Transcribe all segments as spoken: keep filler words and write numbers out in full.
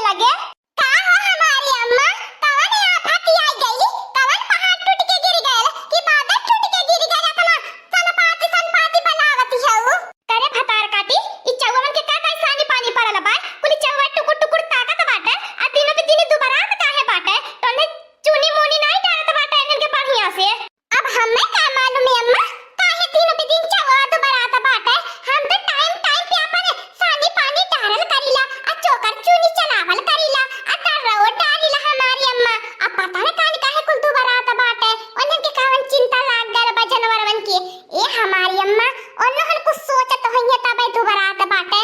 अगे, का हो हमारी अम्मा, कवन आफत आई गई, कवन पहाड़ टूट के गिर गयल कि बादल टूट के गिर गयल, इतना सनपाती सनपाती बलावती हऊ? करे भतार काटी, ई चउवन के का काहे सानी पानी पड़ल बा? कुल चउवा टुकुर टुकुर ताकत बाटे, आ दिनों पे दिन दुबरात काहे बाटे? तोने चुनी मुनी नाई डारत बाटे इनके बढ़िया से। अब हमें का मालूम है अम्मा, काहे दिनों पे दिन चउवा दुबरात बाटे? हम तो टाइम टाइम पे अपन सानी पानी डारल करीला, आ चोकर चुनी चलावल करीला, आ दर्रो डारीला हमारी अम्मा। अब पता न कान काहे कुल दुबरात बाटे, उन्हन के कवन चिंता लाग गल बा जनवरवन के। ए हमारी अम्मा, उन्हन कुछ सोचत होइहे तबे दुबरात बाटे।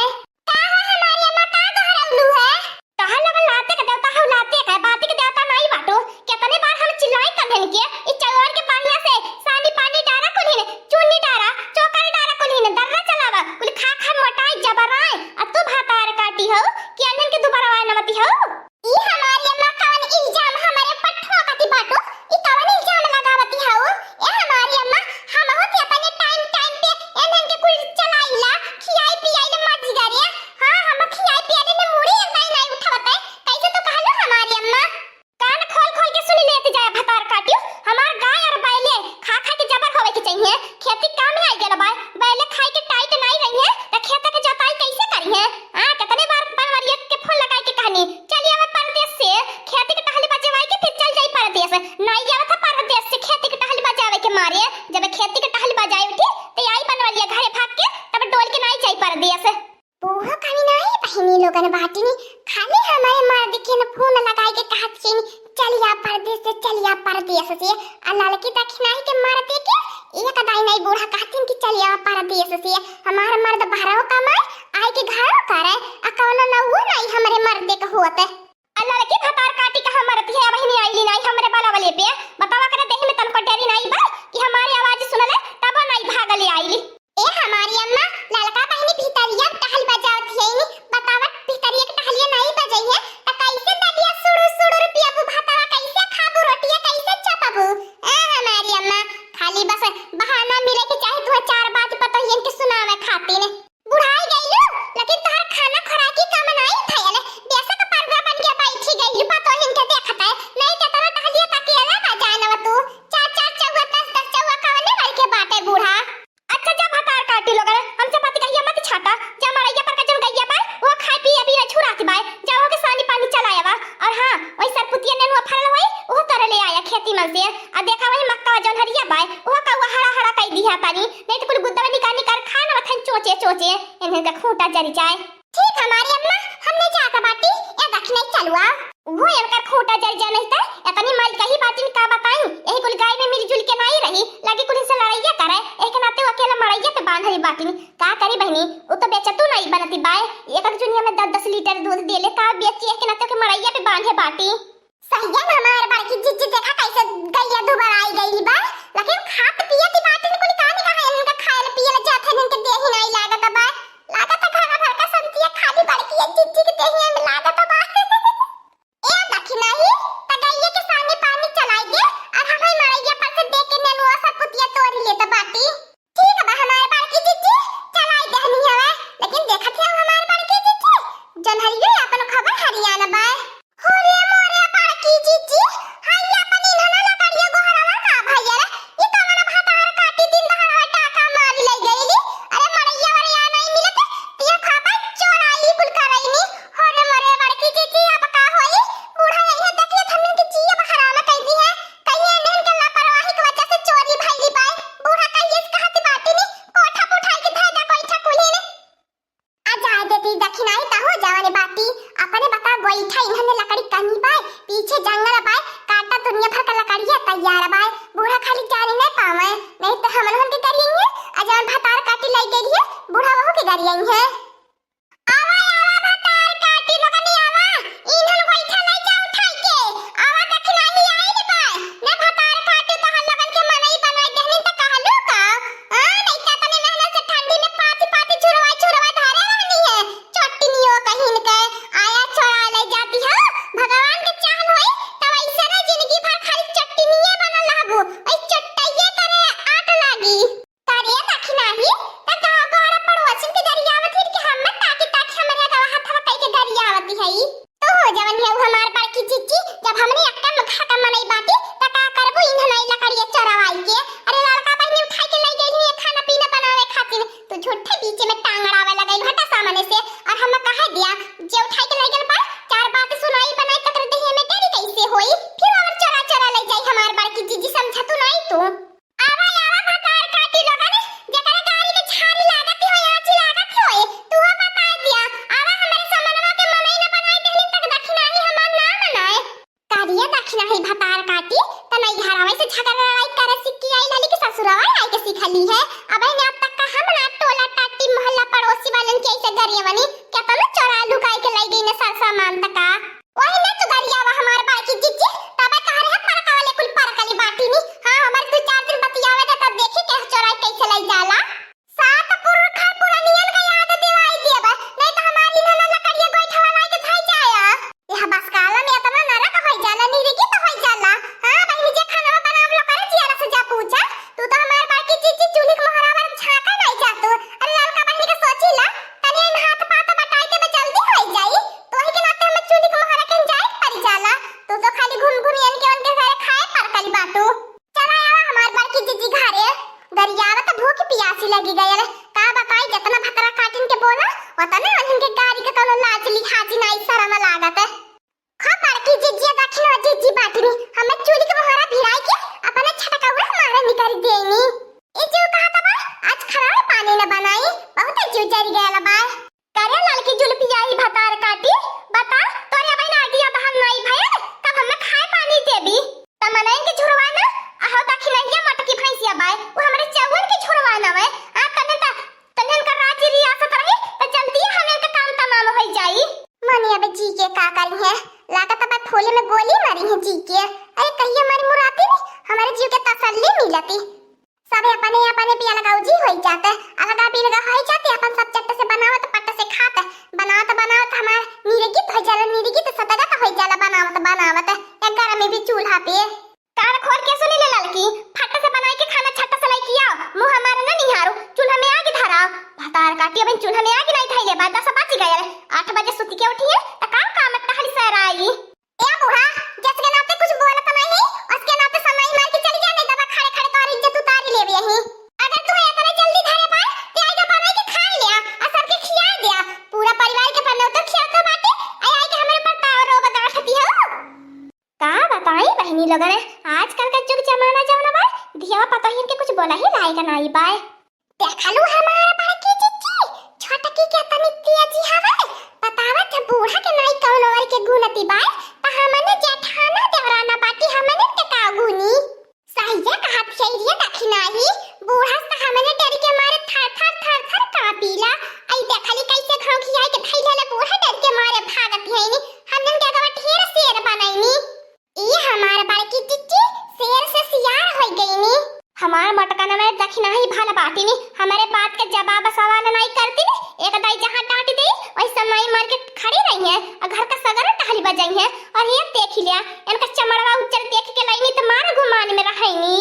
का हो हमारी अम्मा, का दोहरौलू है? तोहर लगन लाते के देवता हऊ, लाते के बाती के देवता नाई बाटू। केतने बार हम चिल्लाई तन्हन के, ई चउवन के बढ़िया से सानी पानी डारा कुल्हिन, चुन्नी डारा, चोकर डारा कुल्हिन, दर्रा चलावा, कुल खा खा मोटाई जबराए। आ तू भतार काटी हऊ कि अन्हन के दुबरवा नवती हऊ? ई हमारी अम्मा कवन इल्जाम हमरे पर ठोकती बाटू? ई कवन इल्जाम लगावती हऊ? ए हमारी अम्मा, हमहू के अपने टाइम टाइम पे एन्हन के कुल चलाइला, खियाई पियाई ले मर्जी करे। हाँ, हम खियाई पियाई ले मुड़ी एक दाई नाई उठावत है। कैसे तू कहलू हमारी अम्मा? कान खोल खोल के सुन लेती जाए भतार काटियो, हमार गाय और बैले खा खा के जबर होवे के चाहिए। खेती काम ही आई गल बा, बैले खाई के टाइट नाई रही है, त खेत के जोताई कैसे करी है? हाँ, कितने बार बनवरिया के फोन लगाई के कहनी, "चली आवा परदेस से, खेती के टहली बजवाई के फिर चल जाई परदेस।" नाई आवत है परदेस से खेती के टहली बजावे के मारे। जब खेती के टहली बजाई उठी, त आई बनवरिया घरे भाग के, तब डोल के नाई जाई परदेस। बूढ़ो कमी नाई बहिनी लोगन बाटिनी, खाली हमरे मर्द के न फोन लगाई के कहत किन, "चलिया परदेस से, चलिया परदेस से।" आ लड़की दखिनाही के मर्दे के एक दाई नाई बूढ़ा कहतिन कि, "चलिया परदेस से, हमार मर्द बहरव कमाए, आई के घरव करे, आ कौनो नौवो नाई हमरे मर्दे के होत।" आ लड़की भतार काटी कहाँ मरती है, बहिनी आइली नाई हमरे बलावले पे। बतावा करे देह में तनको डरी नाई बा कि हमारी आवाज सुनले तब नाई भागले आइली। ए हमारी अम्मा, ललका बहिनी भितरिया टहल बजावत है नी, बतावा भितरिया के टहलिया नाई बजई है, त कैसे दलिया सुड़ू सुड़ू रुपया बु भातवा कैसे खाबू, रोटिया कैसे चपबू? ए हमारी अम्मा, खाली बस बहाना मिले के चाहे तू चार बात पतोहियन के सुनावे खातिर। बुढ़ाई गइलू, लेकिन तोहर खाना खुराकी कम नाई भयल। बेशक परदा बन के बैठी गइलू, पतोहिन के देखत है। नहीं केतना टहलिया तकियला बा जानव तू। चार चार चौवा, दस दस चौवा कवने बल के बाटे बूढ़ा। अच्छा जा भतार काटी लोगन, हमसे बात कहिया मत छाटा। जा मड़ैया पर का जौन गइया बा, वो खाए पिए अभी ना छुरात बा। जा ओके सानी पानी चलाया बा। और हाँ, वही सरपुतिया नेनुआ फरल होई, वो तोरे ले आया खेती मन से। आ देखा वही मक्का जौन हरिया बा, वो का वो हरा हरा कई दिया पानी। नहीं तो कुल गुद्दा निकाल निकाल खा ना वथन चोचे चोचे, इन्हन का खूंटा जरी जाए। ठीक हमारी अम्मा, हमने जाता बाटी, ए दखिनाही चलुआ। वो इनकर खूंटा जरी जाए नहीं तो, इतनी मल कही बाटिन का बताई, यही कुल गाय में मिलजुल के नाई रही, लगी कुल से लड़ैया करे, एक नाते वो अकेला मड़ैया पे बांधली बाटिन, का करी बहिनी, वो तो बेचतू नाई बनती बाय, एक एक जुनिया में दस दस लीटर दूध देले, का बेची एक नाते के मड़ैया पे बांधे बाटी। सहियन हमार बड़की जिज्जी देखा कैसे गैया दुबराई गइल बा, लेकिन खात पियत बाटिन कुल कानी कहा इनका खायल पियल जात है, इनके देही नाई लागत बा, लागत है घरा भर का संतिया खाली बड़की जिज्जी के देही में लागत बा। ए दखिनाही, त गैया के सानी पानी चलाई दे, और हम ही मड़ैया पर से दे के नेनुआ सब पुतिया तोड़ लेत बाटी। ठीक बा हमार बड़की जिज्जी, चलाई देहनी हवे, लेकिन देखत है हमार बड़की जिज्जी, जनहरियो अपन खबर हरियान बा। हो रे मोरे बड़की जिज्जी, हाय अपन इन्हन लकड़िया गोहरवा का भैया रे, ई कवन भतार काटी दिन दहाड़ा टाका मारी ले गईली। अरे मड़ैया वरैया नहीं मिलत, तिया खबर चोराई कुल करैनी। हो रे मोरे बड़की जिज्जी, अब का होई? बूढ़ा यही देखिए हमन के जिया हराम कर दी है। कहिए इन्हन के लापरवाही के वजह से चोरी भइली बाय। बूढ़ा कहिए से कहत बाटी नी, कोठा पुठाई के धै दा कोइठा कुल्हिन। आ जाए देती दखिनाही त हो जावने बाटी। अपने बता गोइठा इन्हन लकड़ी कनी बाय, पीछे जंगल बाय, काटा दुनिया भर का लकड़िया तैयार बाय। बूढ़ा खाली जाने नहीं पावे, नहीं तो हमन के गरियई है, आ जवन भतार काटी लाई गई है, बूढ़ा वहू के गरियई है। आवा, आवा, भतार काटी लोगनी आवा। इन्हन गोइठा लई जा उठाई के। आवा, दखिनाही आइल बा। ने भतार काटी तोहर लोगन के मनई बनाई देहनी त कहलू का? आ, नहीं त तने मेहनत से ठंडी में पाती पाती झुरवाई झुरवाई धरे रहनी है। चट्टनियो कहिन के आया छोड़ा ले जाती हो। भगवान के चाहल होई त वैसे ना जिंदगी भर खाली चट्टनिये बनल रहबू। ओई चट्टइये करे आट लागी। करे दखिनाही, त गाँव घर पड़ोसिन के गरियावत हिन के है। अब यहाँ तक का हम ना टोला टाटी मोहल्ला पड़ोसी वालन के ऐसे गरियवनी केतना चोरा लुकाई के लाई गई ने सर सामान तका। वही ना तू गरियावा हमार बड़की जिज्जी, तबे कह रहे परका वाले कुल परकली बाटी नी। हाँ, हमार दो चार दिन बतियावे दे, तब देखी के चोराई कैसे लाई जाला। सात पुरखा पुरनियन का याद दिवाई देब, नहीं तो हमार इन्हन लकड़िया गोइठवा लाई के धई जाया। यह बसकाला में इतना नरक होई जाला, निरगी तो होई जाला। हाँ बहिनी, जे खानवा बनावलो करे जियारा से जा पूछा। तू तो हमार बड़की जिज्जी चूल्ही के मोहरा पर झांका नहीं जा तू। अरे ललका बहिनी के सोची ला, तनी हम हाथ पात बटाई देबे जल्दी होई जाई। तोही के नाते हमें चूल्ही के मोहरा के जाए के पड़ी जाला। तू तो खाली घूम घूम इनके उनके घरे खाए परकली बाटू। चला आवा हमार बड़की जिज्जी घरे, गरियावा तो भूख पियासी लगी गयल। का बताई, जितना भतरा काटिन के बोला, उतने उन्हन के गारी के कौनो लाज लिहाज नाई, शरम लागत। खा बड़की जिज्जी, दक्षिण जिज्जी बाटिनी, हमें चूल्ही के मोहरा भिराई के अपने छटकौरा मारे निकल देनी। ए जीव कहा था बा, आज खराब पानी न बनाई, बहुत जीव जरी गयल बा। करे ललकी जुल्फिया ही भतार काटी, बता तोरे बहिन आगिया दहन नाई भयल, तब हमें खाए पानी देबी। त मनइन के झुरवा ना, अहो दखिनहिया मोटकी भैंसिया बाय, वो हमरे चौवन के झुरवा ना बाय। आ तने त, तने इनका राज रियासत रही, त जल्दी हमें इनका काम तमाम होई जाई। मने अब जी के का करी है, लागत अब फूले में गोली मारी है जी के। अरे कहिया हमारी मुराती नहीं, हमारे जीव के तसल्ली मिलती। सबे अपने अपने पे अलगाउजी होई जात, अलगा बिलगा होई जात, अपन सब चट्ट से बनावत पट्ट से खात, बनावत बनावत हमार निरगित होई जाला, निरगित सतगत होई जाला, बनावत बनावत एक घर में भी चूल्हा पे। कान खोल के सुनी ले ललकी, फट से बनाई के खाना छट्ट से लइकी आओ, मुँह हमारे न निहारो, चूल्हा में आग धराओ। भतार काटी अबे चूल्हा में आग नहीं धइले बा, दस बज गए, आठ बजे सुती के उठी है, त का काम टहली सराई। ए बूढ़ा, जस के नाते कुछ बोलत नहीं, उसके नाते समय मार के चली जा, नहीं दबा खड़े खड़े तोहरी इज्जत उतारी लेबे यहीं। अगर तू इतना जल्दी घरे पाए, ते आई के बनई के खा लिया, आ सबके खिया दिया। पूरा परिवार के बनौतर खियावत बाटे, आई आई के हमरे ऊपर ताव रोब गांठती हो। का बताई बहिनी लोगन, आजकल का जुग जमाना जौन बा, धिया पतोहिन के कुछ बोला ही लायक नाई बाय। देखलू हमार बड़की जिज्जी, छोटकी के तनी तेजी हवे। बतावा जब बूढ़ा के नाई कौनो और के गुनती बाय, त हमने जेठाना देवराना बाटी हमने के का गुनी? सहिया कहत सहिया दखिनाही, बूढ़ा से हमने डर के मारे थर थर थर थर कांपीला। आई देखली कैसे घाव खियाई के धइले ले बूढ़ा डर के मारे भागत हईनी। हमने के अगवा ढेर शेर बनैनी। ई हमार बड़की जिज्जी शेर से सियार होई गईनी। हमार मोटकनवा दखिनाही भल बाटिनी, हमरे बात के जवाब सवाल नाई करतिनी। एक दाई जहाँ डांट देई, वही समय मार के खड़ी रही है और घर का सगरो टहली बजाई है। और ये देख लिया, इनका चमड़वा उज्जर देख के लईनी त मार गुमान में रहईनी।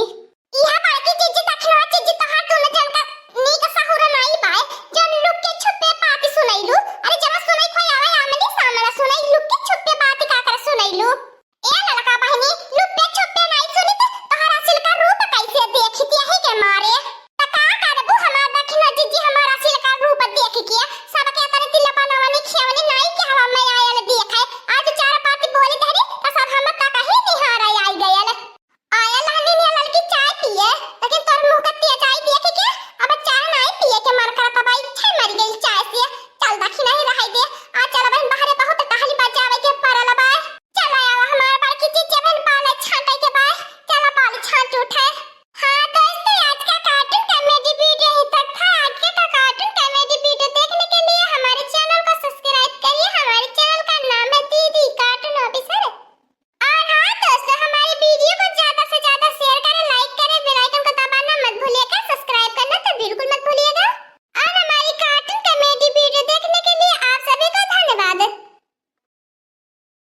इहा बड़की जिज्जी दखिनवा जिज्जी तोहार दुनो जन का नीक सहुर नाई बाय, जन लुक के छुपे बात सुनैलू। अरे जब सुनै खोई आवे आमने सामने सुनै, लुक के छुपे बात का कर सुनैलू।